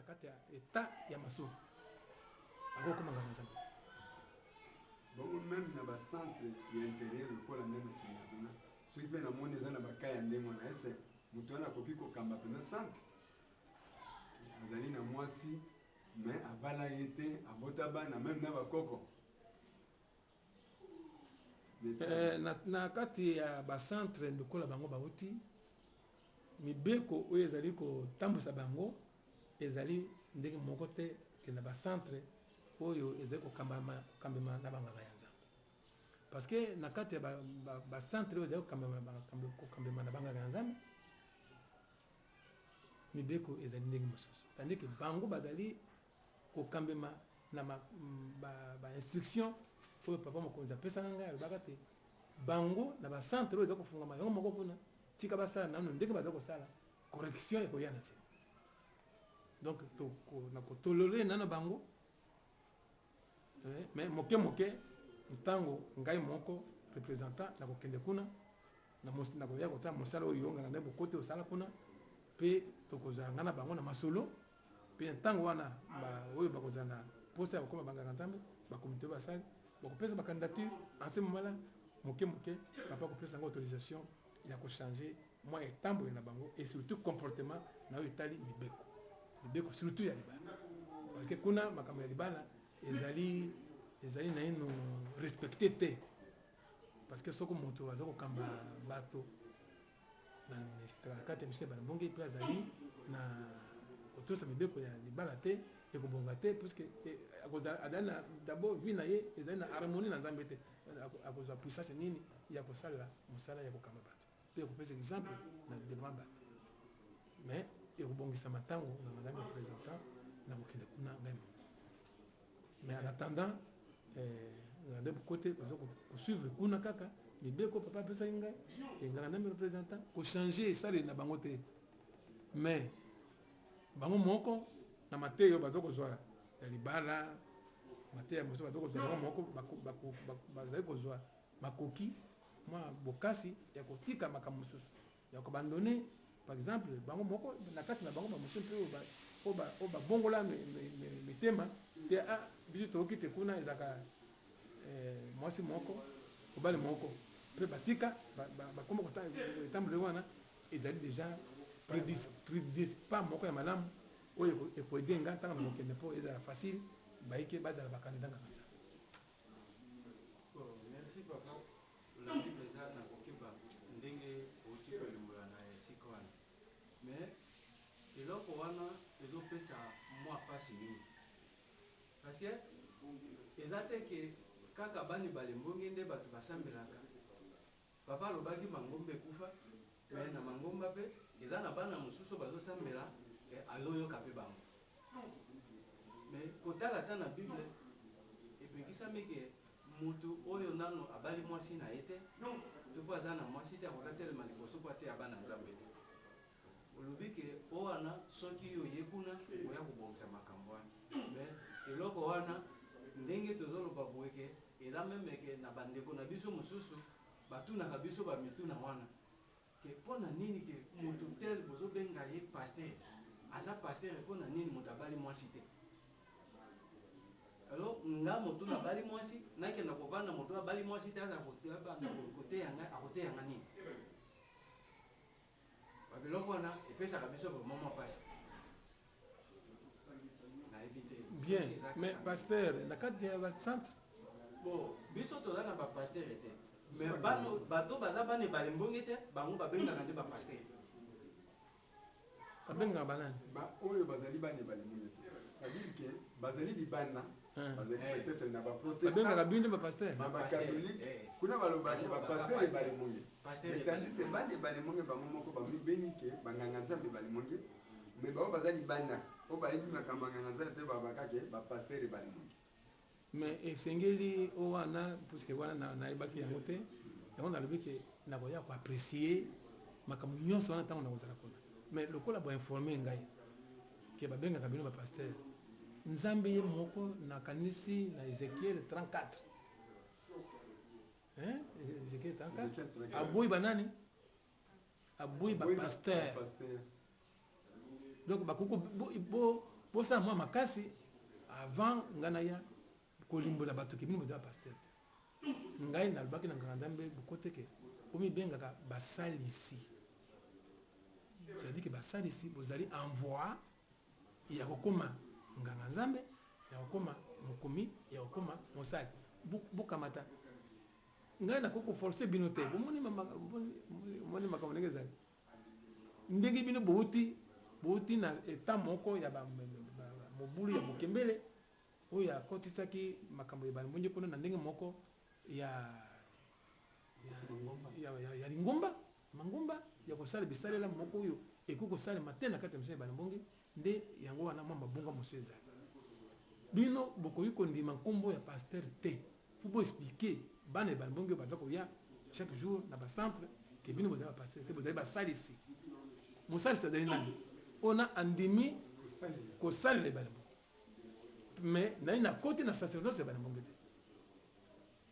kati ya etat ya masumu, akokoma nganga Nzambe te. Bongo meme na ba centre ya interieur lokola nde na kenda kuna, soki pe namoni eza na ba cas ya ndenge wana, est ce mutu wana akoki kokamba penza centre? Azali na mwasi mais abala ye te, abota bana meme na ba koko. Eh, na kati ya ba centre lokola bango bauti, mibeko oyo ezali kotambwisa bango ezali ndenge moko te ke na ba centre oyo ezali kokambama kokambema na banganga ya Nzambe. Parce que na kati ya ba centre oyo ezali kokambema na banganga ya Nzambe, mibeko ezali ndenge mosusu, tandis que bango bazali kokambema na ba instructions oyo papa mokonzi apesaka ngai. Alobaka te bango na ba centre oyo eza kofungama yango moko kuna, tika basala nano ndenge baza kosala, correction ekoya na nsima. Donc na kotolere nano bango, mais moke moke, ntango ngai moko représentant nakokende kuna, nakoya kosala mosala oyo nganga nde bokote osala kuna, mpe tokozala ngai na bango na masolo. Mpe ntango wana oyo bakozala na mposa ya kokoma banganga Nzambe, bakomite basali bakopesa bacandidature. En ce moment là, moke moke, papa kopesa yango autorisation ya kochanger mwa etamboli na bango et surtout comportement na oyo etali mibeko, mibeko surtout ya libala, parce que kuna makambo ya libala ezali naino respecté te. Parce que soko moto aza kokamba bato na kati ya misio ya bana-mbonge mpe azali na kotosa mibeko ya libala te, ekobonga te, puisque azali na d'abord vie na ye ezali na harmonie na Nzambe te. Akozwa puissance nini ya kosalela mosala ya kokamba bato mpe ekopesa exemple na devant bato? Mais ekobongisama ntango na Nzambe représentant na kokende kuna ngai moko. Mais en attendant, na nde kote baza kosuivre kuna kaka mibeko papa apesaki ngai ke nganga Nzambe représentant kochanger esaleli na bango te. Mais bango moko na mateyo baza kozwa ya libala, mateya mosusu baza kozwa, bango moko bazali kozwa makoki mwa bokasi ya kotika makambo mosusu, ya koabandonner. Par exemple, bango moko na kati na bango, bamosusu mpe oyo babongola mitema te, a biso toyoki te kuna ezalaka mwasi moko, mobali moko, mpe batika bakoma etamboli wana. Ezali déjà prédisposition moko ya malamu oyo ekoaider nga ntango na kokende, mpo ezala facile bayike bazala bacandidat nganga Nzambe. Bon, merci papa. Olandi mpenza na kokeba ndenge outi kolimbola na esika wana. Mais eloko wana ezopesa mwa mpasi mingi, parce que eza te ke kaka bani balembongi nde bato basambelaka. Papa alobaki mangomba ekufa, mais na mangomba mpe eza na bana mosusu bazosambela, azoyoka mpe bango. Mais kotala ata na Bible, epekisami ke mutu oyo nano abali mwasi na ye te, to fo aza na mwasi te, akoka telema liboso mpo ateya bana Nzambe te. Olobi ke o wana soki yo ye kuna oya kobongisa makambo wana, mais eloko wana ndenge tozoloba boye ke eza même ke na bandeko na biso mosusu batunaka biso bamituna wana ke mpo na nini ke motu tel bozobenga ye pasteur, aza pasteur, mpo na nini moto abali mwasi te? Alors nga moto nabali mwasi, nakenda kovanda, moto abali mwasi te aza koteya ngai, akoteya nga nini? Babiloko wana epesaka biso vraiment mwa mpasi, nayebi te. Bien, mais pasteur na kati ya bacentre? Bon, biso toza na bapasteur te, mais bato baza bana ebale mbonge te, bango babengaka nde bapasteur. Babengaka banani? Oyo bazali bana ebale mbonge te, c'est-à-dire ke bazali libanda, bazali peut-être na baprotestant. Babengaka bino bapasteur? Na bacatholique kuna balobaki bapasteur ebale monge, mais tandis que bana ebale monge bango moko bamibengi ke banganga Nzambe ebale monge. Mais bango baza libanda, oyo bayebi makambo ya nganga Nzambe te, balobaka ke bapasteur ebale monge. Mais esengeli o wana, puisque wana nayebaki yango te, yango nalobi ke nakoya koapprécier makambo nyonso wana ntango nakozala kuna. Mais lokola boinformer ngai ke babengaka bino bapasteur, Nzambe ye moko nakanisi na Ézéchiel 34, hein? Ézéchiel 34, aboyi banani? Aboyi bapasteur. Donc bakoki Bosala mwa makasi avant ngai naya kolimbola bato ke bino boza ba pasteur te. Ngai nalobaki na nganga Nzambe bokote ke bomibengaka basalisi. C'est-à-dire que basalisi bozali en voie ya kokoma nganga Nzambe, ya kokoma mokomi, ya kokoma mosali. Bokamata ngai nakoki koforce bino te. Bomoni bomoni makambo ndenge ezali. Ndenge bino bouti bouti na etat moko ya ba mobulu ya mokembele oyo akotisaki makambo ya balmbonje kuna na ndenge moko ya ya lingomba mangomba ya kosala bisalela moko oyo ekoki kosalema te na kati ya misala ya balmbonge. Nde yango wana mwa mabunga mosusu ezali. Bino bokoki kondima nkombo ya pasteur te. Faut bo expliquer bana ya balmbonge oyo baza koya chaque jour na ba centre ke bino bozali ba pasteur te, bozali basalisi. Mosalisi azali nani? Oyo na andimi kosalela ebale mbonge. Mais nani nakoti na sacerdoce ya balmbonge te.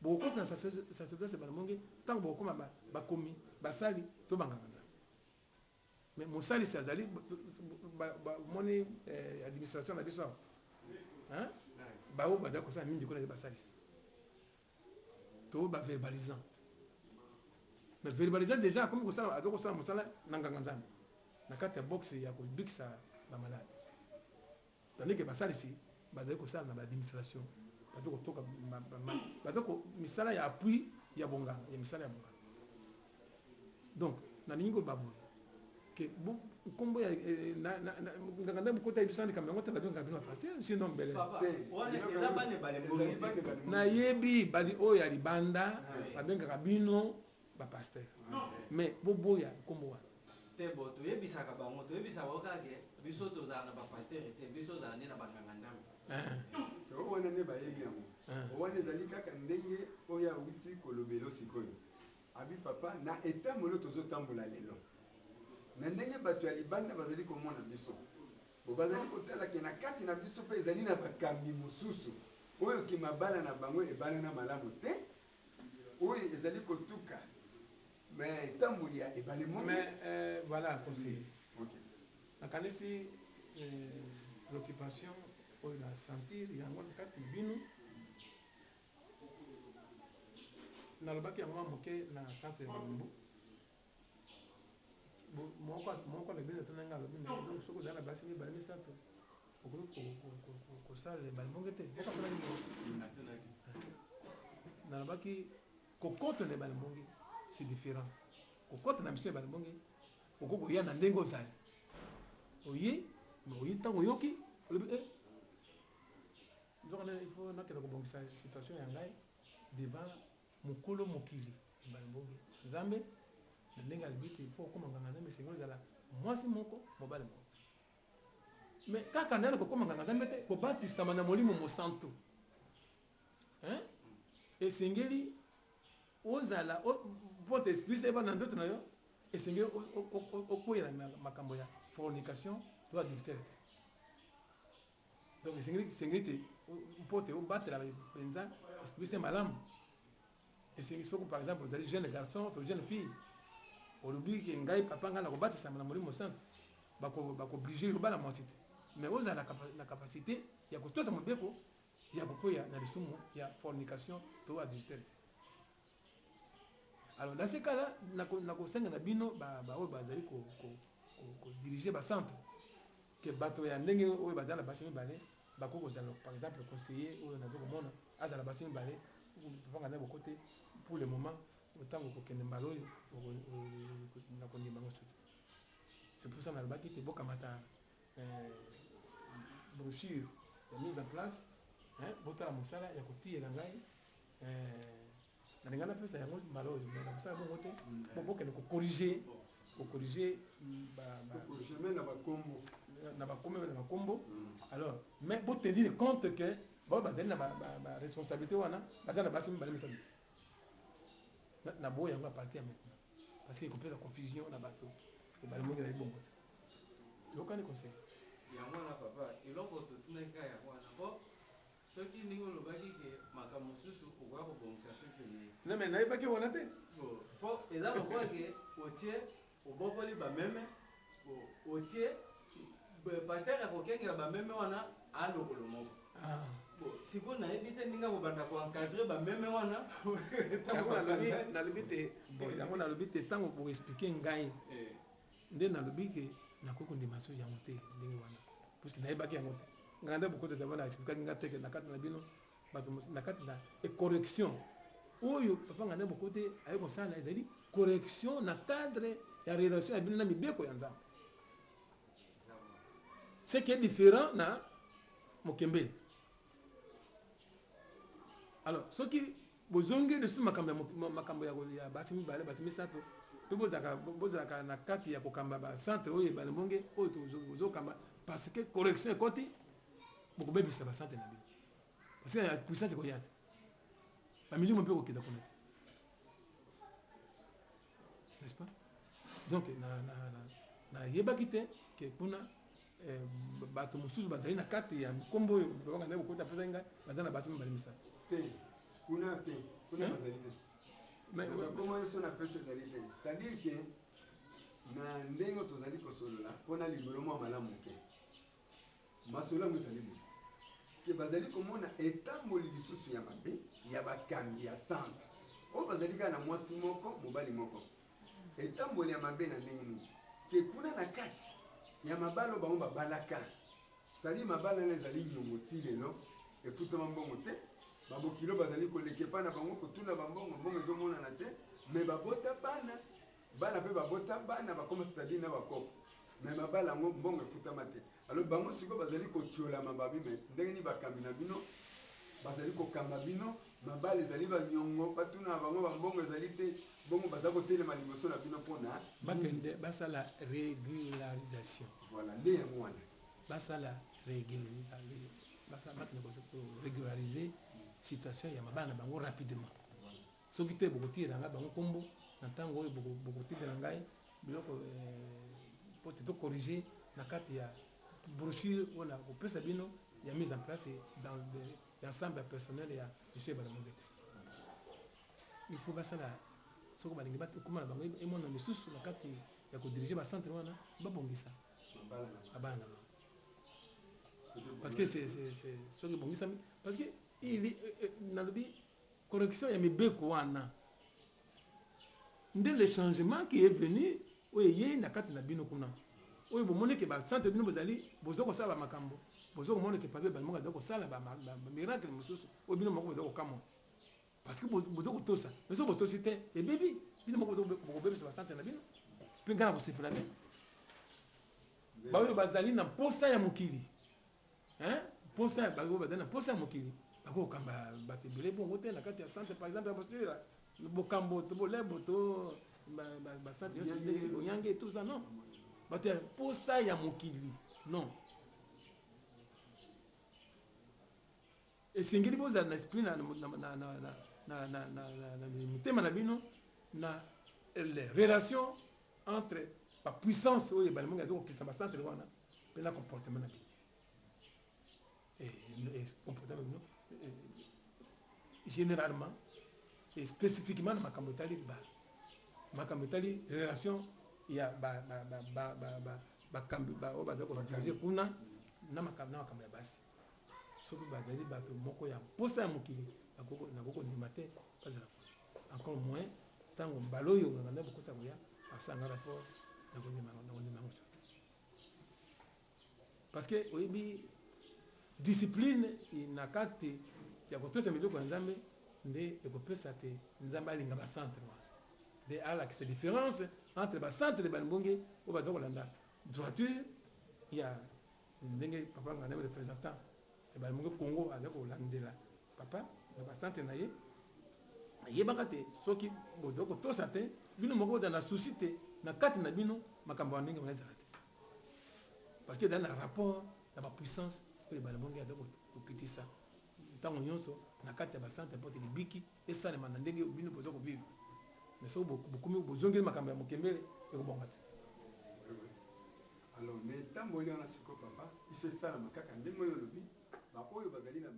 Bokokota na sacerdoce ya balmbonge ntango bokokoma bakomi, basali to banganga Nzambe. Mais mosalisi azali bomoni administration na biso awa, hein? Baoyo bazali kosala mingi kuna basalisi to ba verbalisant. Mais verbalisant déjà akomi kosala, aza kosala mosala na nganga Nzambe na kati ya box ya kobikisa ba malade. Tandis que basalisi bazali kosala na ba administration, baza kotoka, baza ko misala ya appui ya bonganga, ya misala ya bonganga. Donc nalingi koloba boye ke nkombo ya nganga Nzambe kota yebisa likambo yango te, babengaka bino ba pasteur sinon mbele. Papa, wana eza bana ebale mbongo te. Nayebi bali oyo ya libanda babengaka bino ba pasteur, mais boboya nkombo wana. Te bo toyebisaka bango, toyebisaka bango kaka ke biso tozala na ba pasteur te, biso tozala nde na ba nganga Nzambe. To wana nde bayebi yango. Wana ezali kaka ndenge oyo awuti kolobelo sikoyo. Abi papa, na etamboli oyo tozotambola lelo, na ndenge bato ya libanda bazali komona biso, bo bazali kotala ke na kati na biso mpe ezali na bakambi mosusu oyo ke mabala na bango ebalana malamu te, oyo ezali kotuka mais etamboli ya ebale moko. Mais voilà conseiller. Nakanisi préoccupation oyo na sentir yango na kati na bino, nalobaki yango mwa moke na centre ya Balumbu. Moko moko na bino atuna nga, alobi mais donc soki ozali na basi mibale misato okoki kosalela ebale mbonge te? Moko atunaki Atunaki. Nalobaki kokota na ebale mbonge c'est différent. Kokota na mission ya ebale mbonge, okoki koya na ndenge ozali oye, mais oye ntango oyoki olobi eh, nzokande il faut nakende kobongisa situation ya ngai devant mokolo mokili ebale mbonge Nzambe, na ndenge alobi te mpo okóma nganga Nzambe esengeli ozala mwasi moko mobali moko. Mais kaka nani kokóma nganga Nzambe te, kobatisama na Molimo Mosantu, hein? Esengeli ozala mpo te esprit eba na nzoto na yo, esengeli okweyela makambo ya fornication to adultère te. Donc esengeli te mpo te obatela mpenza esprit saint malamu. Esengeli soki par exemple ozali jeune garçon to jeune fille, olobi ke ngai papa ngai nakobatisama na Molimo Santu, bakooblige yo bala mwasi te, mais ozala na capacité ya kotosa mobeko ya kokweya na lisumu ya fornication to adultère te. Alors dans ce cas là, nakosenga na bino baoyo bazali kodirige bacentre ke bato ya ndenge oyo bazala na basi mibale bakoki kozala par exemple conseiller oyo naza komona azala basi mibale, papa ngai bokote pour le moment ntango kokende mbala oyo nakondima yango soki. C'est pour ça nalobaki te bokamata brochure ya mise en place, botala mosala ya kotiyela ngai. Nalinga napesa yango mbala oyo, mais nakosala bongo te. Bokende kocorriger kocorriger na bakombo, na bakombo, na bakombo. Alors mais botenir compte ke bao bazali na baresponsabilité wana baza na basi mibale misato te. Na boyo yango à partir ya maintenant, parce que ekopesa confusion na bato ebale mongi ezali bongo te. Toyokani, conseil? Yango wana papa, eloko totunaki kaka yango wana, mpo soki ndenge olobaki ke makambo mosusu okoya kobongisa soki oye. Non, mais nayebaki wana te. Mpo eza lokola ke otie obokoli bameme, otie. Pasteur akokengela bameme wana a lokolo moko. Ah. Bon, sikoyo nayebi te ndenge akobanda koencadre bameme wana. Yango nalobi te, bon, yango nalobi te, ntango boexplike ngai nde nalobi ke nakoki kondima so yango te ndenge wana, puisque nayebaki yango te. Ngai nde bokota eza wana, explikaki ngai te ke na kati na bino bato na kati na correction oyo papa ngai nde bokote aye kosala ezali correction na cadre ya relation ya bino na mibeko ya Nzambe, ce qui est différent na mokembeli. Alors soki bozongi lisusu makambo ya makambo ya basi mibale, basi misato, mpe bozalaka na kati ya kokamba bacentre oyo ebale mbonge oyo bozokamba, parce que correction ekoti, bokobebisa bacentre na bino, parce que ya puissance ekoya te, bamilimo mpe kokita kuna te, n'est-ce pas? Donc nayebaki te ke kuna bato mosusu bazali na kati ya nkombo oyo babanga nde bokota apesaki ngai, baza na basi mibale, misato. Te, kuna te, kuna bazali te. Bakoma nyonso na peso ezali te. C'est-à-dire ke na ndenge tozali kosolola mpona libolo mwa malamu te, masolo yango ezali boye ke bazali komona etamboli lisusu ya mabe ya bakambi ya centre oyo bazali kaka na mwasi moko, mobali moko. Etamboli ya mabe na ndenge nini? Ke kuna na kati ya mabala oyo bango babalaka, c'est-à-dire mabala wana ezali nyongo ti lelo, efutama mbongo te. Babokilo bazali koleka epai na bango kotuna bambongo, mbongo ezomonana te. Mais babota bana, bana mpe babota bana, bakoma, c'est-à-dire na bakoko, mais mabala yango mbongo efutama te. Alors bango sikoyo bazali kotiolama babi: me ndenge nini bakambi na bino bazali kokamba bino, mabala ezali banyongo, batuna bango bambongo ezali te, bongo baza kotelema liboso na bino mpona Bakende basala régularisation. Voilà, nde yango wana. Basala, bakende korégulariser situation ya mabala na bango rapidement. Soki te, bokotiyela ngai bango nkombo na ntango oyo bokotindela ngai biloko po te tocorrige na kati ya brochure oyo na kopesa bino ya mise en place dans ya ensemble ya personnel ya mission Ebale Monge te. Il faut basala, soki balingi bakoma na bango emona lisusu na kati ya kodirige bacentre wana, babongisa mabala na bango, parce que c'est soki ebongisami, parce que nalobi correction ya mibeko wana nde le changement qui est venu oyo eyei na kati na bino kuna, oyo bomoni ke bacentre bino bozali boza kosala bamakambo, boza komona ke papa Ebale moko aza kosala bamiracle mosusu oyo bino moko boza kokamwa, parce que boza kotosa. Mais soki botosi te, ebebi, bino moko bokobebisa bacentre na bino, mpe ngai na kosepela te. Baoyo bazali na mposa ya mokili, mposa, baoyo bazali na mposa ya mokili bakokamba bato ebele bongo te na kati ya centre, par exemple ya Bosilela, Bokambo to Bolebo to bacentre nyonso ndenge Bonyange, tout ça, non. Bato ya mposa ya mokili, non. Esengeli bozala na esprit na motema na bino na relation entre bapuissance oyo Ebale Mongi aza kokitisa bacentre wana mpe na comportement na bino, comportement na bino généralement et spécifiquement na makambo etali libala, makambo etali relation ya bakambi oyo baza kodirige kuna na makambo ya basi. Soki bazali bato moko ya mposa ya mokili, nakoki kondima te bazala kuna, encore moins ntango mbala oyo nganga nde bokota koya asanga rapport. Nakondima yango te, parce que oyebi discipline na kati ya kopesa mibeko ya Nzambe nde ekopesa te Nzambe alinga bacentre wana, nde alakisa différence entre bacentre Ebale Mbonge oyo baza kolanda droiture ya ndenge papa nganda représentant Ebale Mbonge Congo aza kolandela papa na bacentre na ye. Ayebaka te soki boza kotosa te, bino moko bozala na souci te na kati na bino makambo ya ndenge wana ezala te, parce que ezali na rapport na bapuissance oyo Ebale Mbonge aza kokitisa ntango nyonso na kati ya bacentre mpo te libiki esalema na ndenge bino boza kovivre. Mais soki bokomi bozongeli makambo ya mokembele, ekobonga te. Alors, mais etamboli wana sikoyo, papa, ifo esalama kaka ndenge oyo olobi, baoyo bazali na